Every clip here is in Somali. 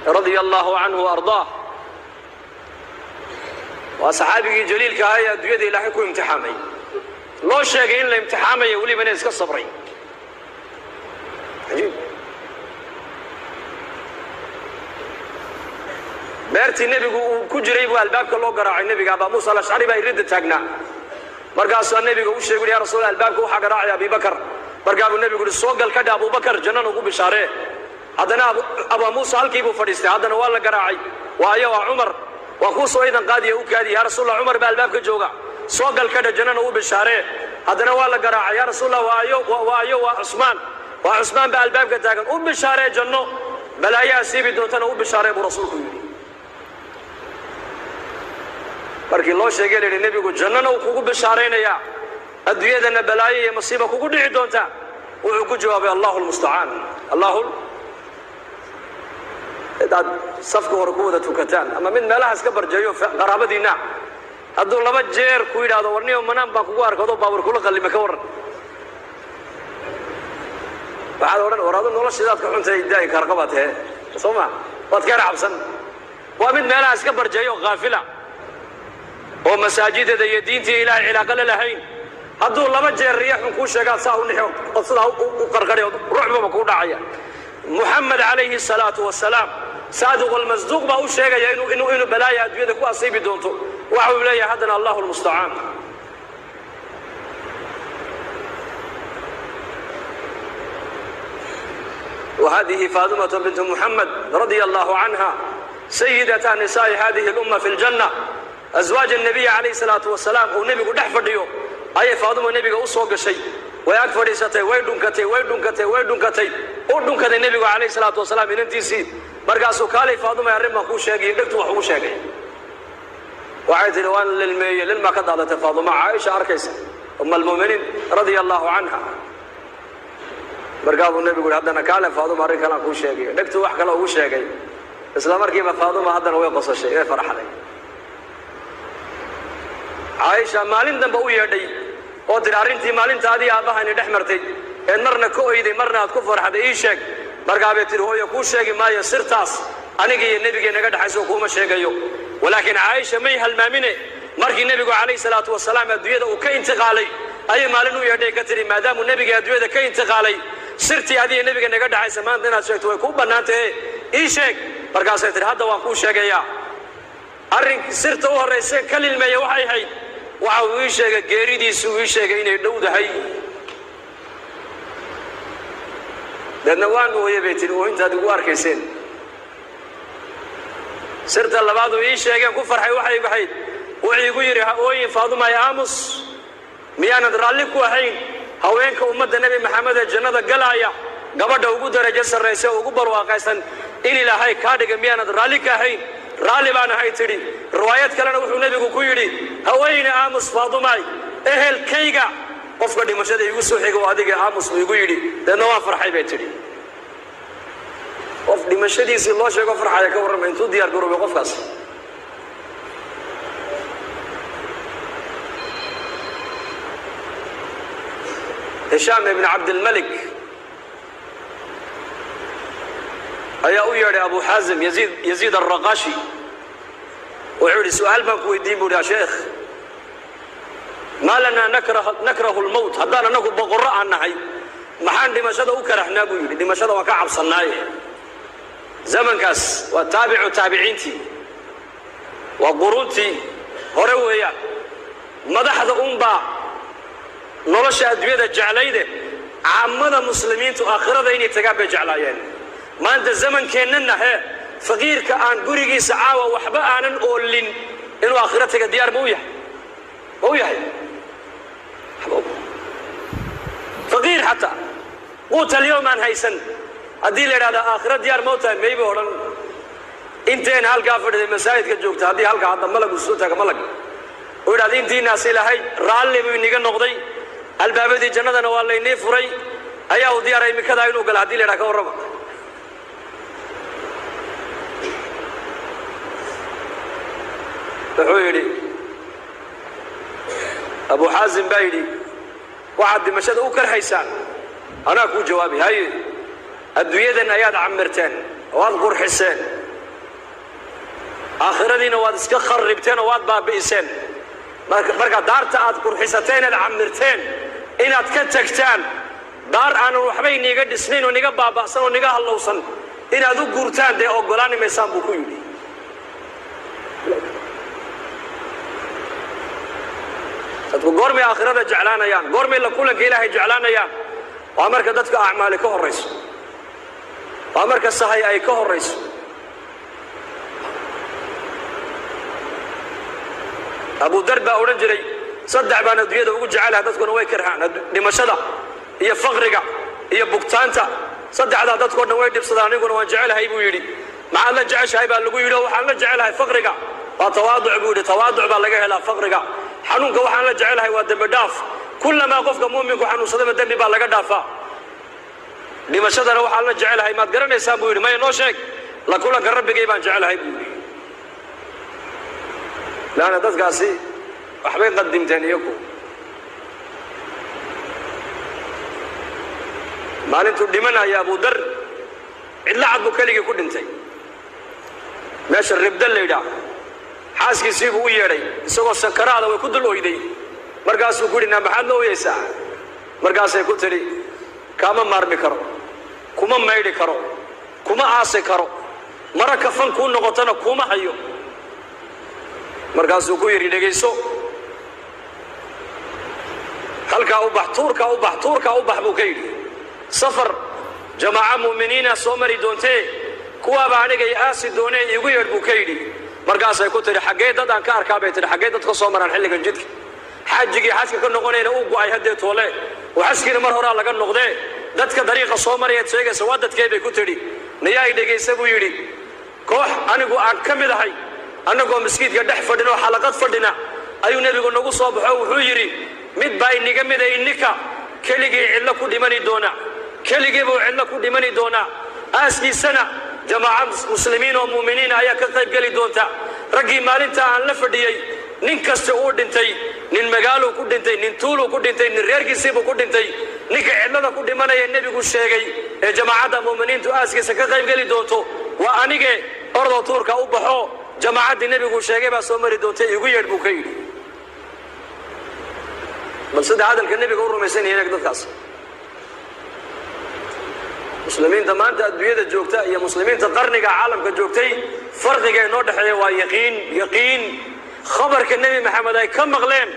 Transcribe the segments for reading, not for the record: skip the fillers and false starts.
Radia allahu canhu ardaah, waa saxaabigii jaliilka ahaa ee adduunyada Ilaahay ku imtixaamay, loo sheegay in la imtixaamaya, welibana iska sabray. Cajiib. Beertii Nebigu uu ku jiray buu albaabka loo garaacay Nebiga. Abaa Muusa Alashcari baa iridda taagnaa. Markaasaa Nebiga u sheegay, "Ya Rasuul, albaabka waxaa garaacaya Abibakar." Markaa buu Nebigu yidhi, "Soo gal kadha, Abubakar jannana ugu bishaaree." Haddana Abaa Muusa halkii buu fadhiistay. Haddana waa la garaacay. Waayo, waa Cumar. "Waa kuu soo idan qaadiya, u kaadiya, yaa Rasuullah, Cumar baa albaabka jooga. Soo gal kadha, jannana u bishaaree." Haddana waa la garaacay. "Ya Rasuullah, waayo?" "Waayo, waa Cusmaan, waa Cusmaan baa albaabka taagan. U bishaaree janno, balaayo asiibi doontana u bishaaree," buu Rasuulku yidhi. Markii loo sheegay, la yidhi, "Nebigu jannana uu kugu bishaaraynayaa, adduunyadana balaayo iyo masiiba kugu dhici doonta," wuxuu ku jawaabay, "Allahu lmustacaan." Allahu hadaad safka hore ku wada tukataan ama mid meelahaas ka barjeeyo qaraabadiinna, hadduu laba jeer ku yidhahdo, "Warniyo, manaan baan kugu arkado, baabuur kula qallime," ka warran? Waxaad odhan, "War, adu noloshidaad ka xuntay, daai kaarqabaad hee." Soo ma waad ka yar cabsan? Waa mid meelahaas ka barjeeyo, kaafila oo masaajidada iyo diintii Ilaahay cilaaqo la lahayn. Hadduu laba jeer riya xun kuu sheegaad saa u nixi od sidaa u qarqari od rucbaba kuu dhacaya. Muxamed calayhi salaatu wasalaam, saadiq almasduuq, baa u sheegaya inuu balaaya adduunyada ku asiibi doonto. Waxa uu leeyahay haddana, "Allahu lmustacaan." وهذه فاطمة بنت محمد رضي الله عنها، سيدة نساء هذه الأمة في الجنة، أزواج النبي عليه الصلاة والسلام, uu Nebigu dhex fadhiyo ayay Faaduma Nebiga u soo gashay. Way ag fadhiisatay, way dhunkatay, way dhunkatay, way dhunkatay, u dhunkaday Nebigu calayhi salaatu wasalaam inantiisii. Markaasuu, "Kaalay Faaduma, arrin baan kuu sheegay." Dhegtu wax ugu sheegay. Waxay tidhi, "Waan lilmeeyey." Lilmaa ka daadatay Faaduma, Caaisha arkaysa, um almu'miniin radia allahu canha. Markaa buu Nebigu yidhi, "Haddana kaale Faaduma, arrin kalaan kuu sheegayo." Dhegtu wax kale ugu sheegay. Isla markiiba Faaduma haddana way qosashay, way farxday. Caaisha maalin dambe u yeedhay oo tidhi, "Arrintii maalintaadii aabbahani dhex martay eed marna ka oyday, marna aad ku farxday, ii sheeg." Markaa bay tidhi, "Hooyo, kuu sheegi maayo sirtaas aniga iyo Nebigee naga dhexayso, kuuma sheegayo." Walaakiin Caaisha may halmaamine, markii Nebigu calayhi salaatu wasalaam adduunyada uu ka intiqaalay ayay maalin u yeedhay, ka tidhi, "Maadaamuu Nebiga adduunyada ka intiqaalay, sirtii adiga Nebiga naga dhexaysa maanta inaad sheegto way kuu bannaantahe, ii sheeg." Markaasay tidhi, "Hadda waan kuu sheegayaa. Arrin sirta u horrayse ka lilmeeya waxay ahayd, waxa uu ii sheegay geeridiisu, uu ii sheegay inay dhowdahay. Deedna waan ooye," bay tidhi, "oohintaad igu arkayseen. Sirta labaad uu ii sheegeen ku farxay waxay ahayd, wuxuu igu yidhi, 'Ha ooyin Faadumay, aamus. Miyaanad raalli ku ahayn haweenka ummadda Nebi Maxamed ee jannada galaaya gabadha ugu darajo sarraysa oo ugu barwaaqaysan in Ilaahay kaa dhiga? Miyaanad raalli ka ahayn?' Raalli baan ahay,' tidhi. Riwaayad kalena wuxuu Nebigu ku yidhi, 'Haweyne, aamus Faadumay, ehelkayga qofka dhimashada iigu soo xiga oo adiga, aamus,' buu igu yidhi. Deedna waan farxay," bay tidhi. Qof dhimashadiisii loo sheego farxaya, ka warrama intuu diyaar garoobay qofkaas? Hishaam ibn Cabdilmalik ayaa u yeedhay Abu Xaazim Yaziid Alraqashi. Wuxuu yidhi, "Su-aal baan ku weydiin," buu yidhi, "Sheekh, maa lanaa nakrahu lmowt? Haddaan anagu boqorro aan nahay, maxaan dhimashada u karahnaa?" buu yidhi. "Dhimashada waan ka cabsannaaye." Zamankaas waa taabicu taabiciintii, waa quruuntii hore weeyaan. Madaxda unbaa nolosha adduunyada jeclayde, caamada muslimiintu aakhirada inay tagaan bay jeclaayeen. Maanta zamankeennana hee, faqiirka aan gurigiisa caawa waxba aanan oolin inuu aakhiro taga diyaar ma u yahay? Ma u yahay? Faqiir xataa quuta alyawm aan haysan haddii la idhahda, "Aakhiro diyaar ma u tahay?" Mayba odhan. Inteena halkaa fadhiday, masaajidka joogta, haddii halkaa hadda malag uu soo taaga, malag uu yidhahda, "Intiinaas Ilaahay raalli buu iniga noqday, albaabadii jannadana waa laynii furay, ayaa uu diyaaray imikadaa inuu gala," haddii la yidhaha, ka warrama? Wuxuu yidhi, Abu Xaasim baa yidhi, "Waxaad dhimashada u karhaysaan anaa kuu jawaabay. Haye, adduunyadan ayaad camirteen oo aad qurxiseen. Aakhiradiina waad iska kharribteen oo waad baabi'iseen. Marka daarta aad qurxisateen aad camirteen inaad ka tagtaan daar aanan waxbay niiga dhisnayn oo niga baaba'san oo niga hallowsan inaad u guurtaan dee oggolaani maysaan buu ku yidhi. Dadku goormay aakhirada jeclaanayaan, goormay la kulanka Ilaahay jeclaanayaan? Waa marka dadka acmaali ka horrayso, waa marka sahay ay ka horrayso. Abu Dar baa odhan jiray, saddex baan adduunyada ugu jecelaha, dadkuna way karhaan: dhimashada iyo faqriga iyo bugtaanta. Saddexdaa dadkoo dhan way dhibsadaan, aniguna waan jecelahay buu yidhi. Maxaad la jeceshahay baa lagu yidhi. Oo waxaan la jecelahay faqriga waa tawaaduc buu yidhi, tawaaduc baa laga helaa faqriga. Xanuunka waxaan la jecelahay waa dembi dhaaf, kullamaa qofka muuminku xanuunsadaba dembi baa laga dhaafaa. Dhimashadana waxaan la jecelahay maad garanaysaan buu yidhi. Maya, noo sheeg. La kulanka rabbigay baan jecelahay buu yidhi. Laanna dadkaasi waxbay qadimteen iyaku. Maalintuu dhimanaya Abu Dar cidlo cad buu keligii ku dhintay, meesha Ribda la yidhaah. Xaaskiisii buu u yeedhay isagoo sakaraada, way ku dul oyday. Markaasuu ku yidhi, naa maxaad la oyeysaa? Markaasay ku tidhi, kaama maarmi karo, kuma maydhi karo, kuma aasi karo, mara kafan kuu noqotona kuma hayo. Markaasuu ku yidhi, dhegayso, halkaa u bax, tuurkaa u bax, tuurkaa u bax buu ka yidhi. Safar jamaaca mu'miniina soo mari doontee, kuwaaba aniga i aasi doonee, iigu yeedh buu ka yidhi. Markaasay ku tidhi, xaggee dad aan ka arkaa bay tidhi, xaggee dad ka soo maraan xilligan jidka? Xaajigii xajka ka noqonayna uu go'ay haddee toole, oo xajkiina mar horaa laga noqdee, dadka dariiqa soo marayaad sheegaysa waa dadkee bay ku tidhi. Nayaa i dhegaysa buu yidhi, koox anigu aan ka mid ahay annagoo maskiidka dhex fadhina oo xalaqad fadhina ayuu nebigu nagu soo baxo. Wuxuu yidhi, mid baa iniga mida ininka keligii cidlo ku dhimani doona, keligii buu cidlo ku dhimani doonaa, aaskiisana jamaaca muslimiin oo mu'miniin ayaa ka qayb geli doonta. Raggii maalinta aan la fadhiyey nin kasta uu dhintay, nin magaaluu ku dhintay, nin tuuluu ku dhintay, nin reerkiisiibuu ku dhintay. Ninka cidlada ku dhimanaya nebigu sheegay ee jamaacadda mu'miniintu aaskiisa ka qayb geli doonto waa anige. Ordoo tuurka u baxo, jamaacaddii nebigu sheegay baa soo mari doontay, igu yeedh buu ka yidhi. Bal sida hadalka nebiga u rumaysan yihiin dadkaas. Muslimiinta maanta adduunyada joogta iyo muslimiinta qarniga caalamka joogtay farqiga inoo dhexeeya waa yaqiin. Yaqiin khabarka Nebi Maxamed ay ka maqleen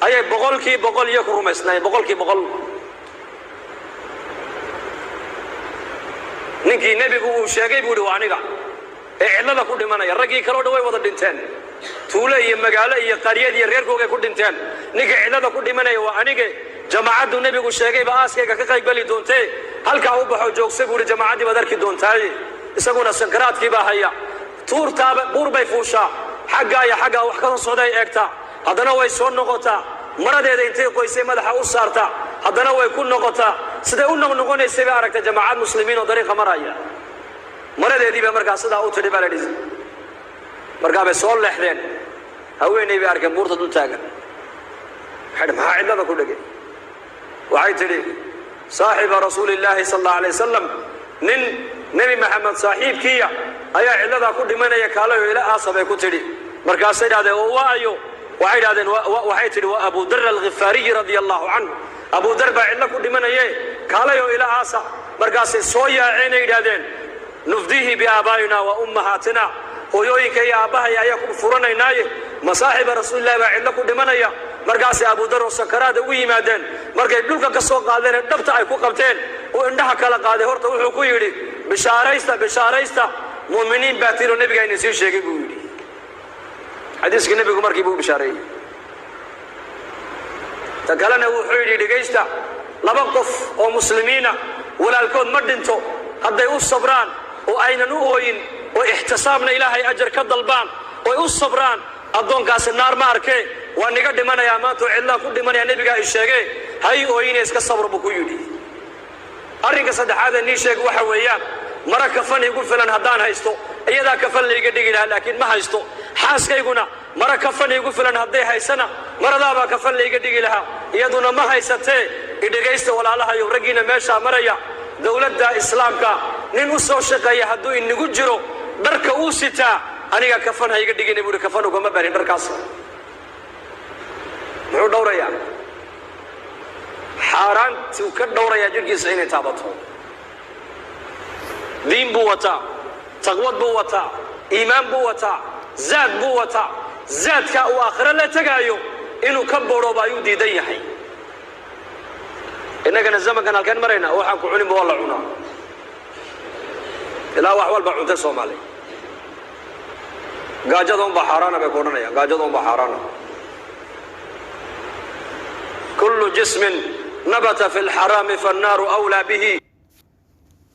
ayay 100% iyo ku rumaysnaayeen, 100%. Ninkii nebigu uu sheegay buu yidhi waa aniga ee cidlada ku dhimanaya. Raggii kaleo dhan way wada dhinteen, tuulo iyo magaalo iyo qaryad iyo reerkoogay ku dhinteen. Ninka cidlada ku dhimanaya waa anige, jamaacaddu nebigu sheegayba aaskayga ka qaybgeli doontee, halkaa u baxo joogsa buu yidhi, jamaacaddii baad arki doontaaye. Isaguna sankaraadkii baa haya. Tuurtaaba buur bay fuushaa, xaggaa iyo xaggaa wax ka soo socday eegtaa, haddana way soo noqotaa, maradeeda intay qoysay madaxa u saartaa, haddana way ku noqotaa. Siday u noqnoqonaysay bay aragtay jamaacad muslimiin oo dariiqa maraya. Maradeedii bay markaa sidaa u tidhi baa la dhisi. Markaa bay soo leexdeen, haweeney bay arkeen buurta dul taagan. Waxay maxaa cidlada ku dhegay? Waxay tidhi, saaxiba rasuulillaahi sal allahu alay wasalam, nin Nebi Maxamed saaxiibkiiya ayaa cidladaa ku dhimanaya, kaalayo ila aasa bay ku tidhi. Markaasay idhahdeen, oo waayo? Waxay idhahdeen, waxay tidhi, waa Abu Dar Alghifaariyi radia allahu canhu, Abu Dar baa cidlo ku dhimanaye, kaalayo ila aasa. Markaasay soo yaaceenay yidhahdeen, nufdihi biaabaa'ina wa ummahaatina, hooyooyinka iyo aabbahay ayaa ku furanaynaaye, masaaxiba rasuulillahi baa cidlo ku dhimanaya? Markaasay Abu Dar oo sakaraada ugu yimaadeen. Markay dhulka ka soo qaadeen ee dhabta ay ku qabteen oo indhaha kala qaaday, horta wuxuu ku yidhi, bishaaraysta, bishaaraysta, mu'miniin baa tiinoo nebiga idin sii sheegay buu yidhi. Xadiiskii nebigu markii buu bishaareeyey. Ta kalena wuxuu yidhi, dhegaysta, laba qof oo muslimiina walaalkood ma dhinto, hadday u sabraan oo aynan u ooyin oo ixtisaabna Ilaahay ajar ka dalbaan oy u sabraan, addoonkaasi naar ma arkee. Waa niga dhimanayaa maanta oo cidlaan ku dhimanaya, nebigaa i sheegee, hay ooyine, iska sabr buu ku yidhi. Arrinka saddexaadee nii sheeg waxa weeyaan, mara kafan igu filan haddaan haysto iyadaa kafan layga dhigi lahaa, laakiin ma haysto. Xaaskayguna mara kafan igu filan hadday haysana maradaabaa kafan layga dhigi lahaa, iyaduna ma haysatee. Idhegaysta walaalahayo, raggiina meeshaa maraya, dowladda islaamka nin u soo shaqeeya hadduu inagu jiro, dharka uu sitaa Aniga kafan ha iga dhigina buuhi, kafan ugama barin dharkaas. Muxuu dhowrayaa? Xaaraantuu ka dhowrayaa jidhkiisa inay taabato. Diin buu wataa, taqwad buu wataa, iimaan buu wataa, zaad buu wataa. Zaadkaa uu aakhiro la tegaayo inuu ka boodhooba ayuu diidan yahay. Innagana zamankan halkeen maraynaa? Waxaan ku cuninba waa la cunaa, ilaa wax walba cuntay Soomaaliya. Gaajada unbaa xaaraana bay ku odhanayaan, gaajada unbaa xaaraana. Kullu jismin nabata fi lxaraami fannaaru awlaa bihi.